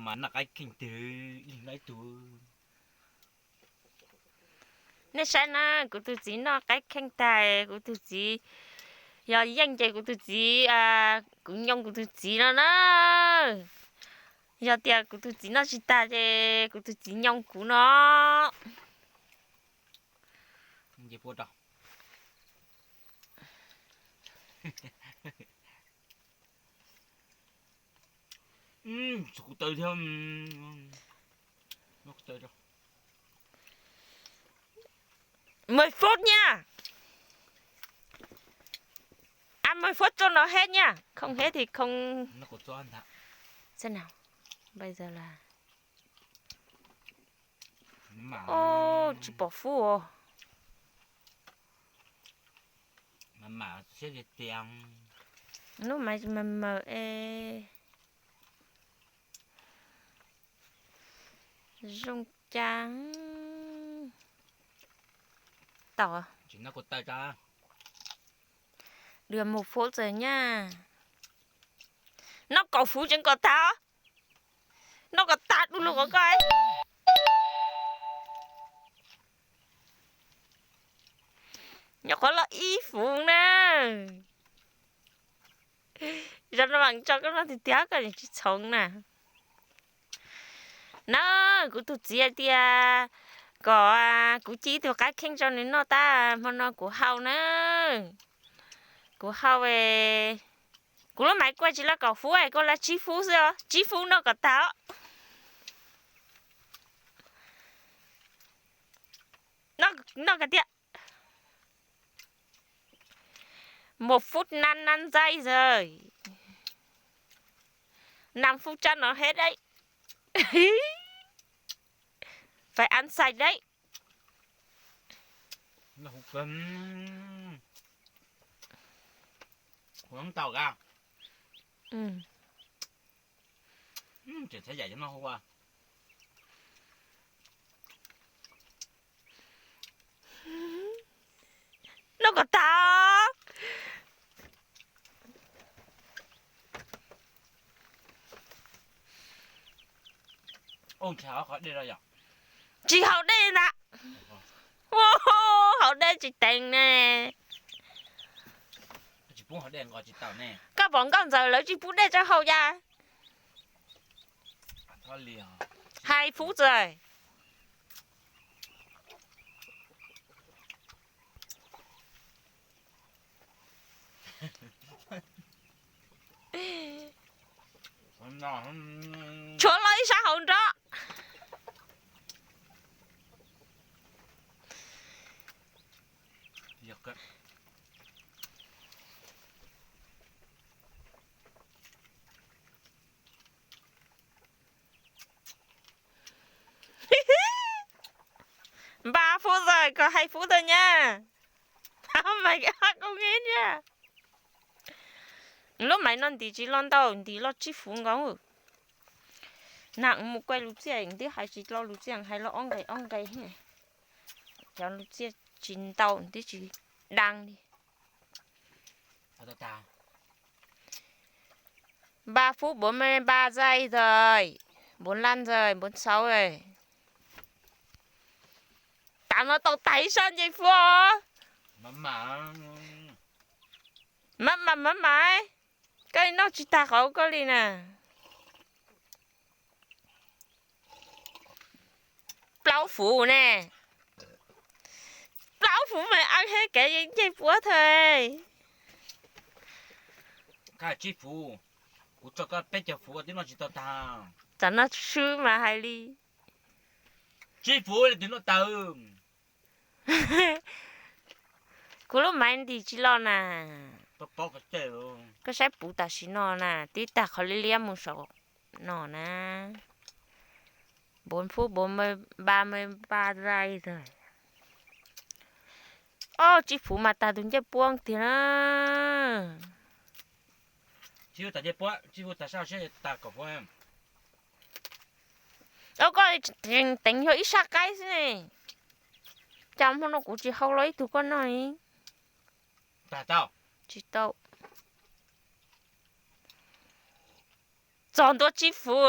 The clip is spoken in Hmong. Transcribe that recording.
Mas noj qaib kheej twg ib leeg noj ib tug. Nej saib na, kuv tus txiv noj qaib kheej tag, kuv tus txiv yog yeej ces kuv tus txiv, kuv nyoo kuv tus txiv no na. Yog tias kuv tus txiv noj tsis tag ces kuv tus txiv nyoo kuv no. Mười phút nha. Ăn mười phút cho nó hết nha. Không hết thì không. Thế nào? Bây giờ là... Ô, tsis pom fub os. Hnub mas mờ mờ e. Zoo cas tau. Được một phút rồi nha. Noj kaum fuv tseem kom tag. Noj kom tag du lug qhov ko. Nyuam qhuav los ib fuv na. Zaum no mam tso koj noj tiag tiag, koj tsis txhoov na. Na, kuv tus txiv hais tias kom kuv ci ib tug qaib kheej rau nws noj tab hmo no kuv hau na. Kuv hau, kuv lub maiv kuaj tsis loj kaum fub, kuaj loj tsib fub xwb os, tsib fub noj kom tag os. Noj kiag tiag. Một phút năm năm giây rồi. Năm phút cho nó hết đấy. Phải ăn sạch đấy. Noj kom tag. Tsis haus dej ntag. Haus dej tsis teev ne. Koj pom nkauj ntxawm lawv tsis pub dej rau haus cas? Hais fub txawm. Tshuav los ib sab hauv nrog. Ba phút rồi, còn hai phút thôi nha. Mày ăn không hết nha. Lub maiv no ntim tsis los ntau, ntim los tsib fuv nkaus. Nag mus kuaj lus txiaj twb hais tsis tau lus txiaj, hais los ob nqe ob nqe. Cov lus txiaj tsis ntau twb tsis dab li. Ba phút bốn mươi ba giây rồi. Bốn lăn rồi, bốn sáu rồi. Tam no tau tag ib sab ncej puab. Mab mam mab mam, koj noj tsis tag qhov koj li na. Plaub fuv ne. Plaub fuv mas ăn hết cả ncej puab thôi. Tsib fuv, kuv tso koj peb caug fuv twb noj tsis tau tag. Tam no swb mas hais li. Tsib fuv li twb noj tag. Kuv lub maiv ntim tsis los na. Koj saib puv tam sim no na, twb tag qhov liab liab mus saum no na. Bốn phút bốn mươi, ba mươi ba giây rồi. Ob tsib fuv mas tag tus ncej puab tiag na. Koj teev yog ib sab qaib xwb ne. Cas hmo no kuv tsis hau los ib tug koj noj li. Tsis tau. Txog ntua tsib fuv.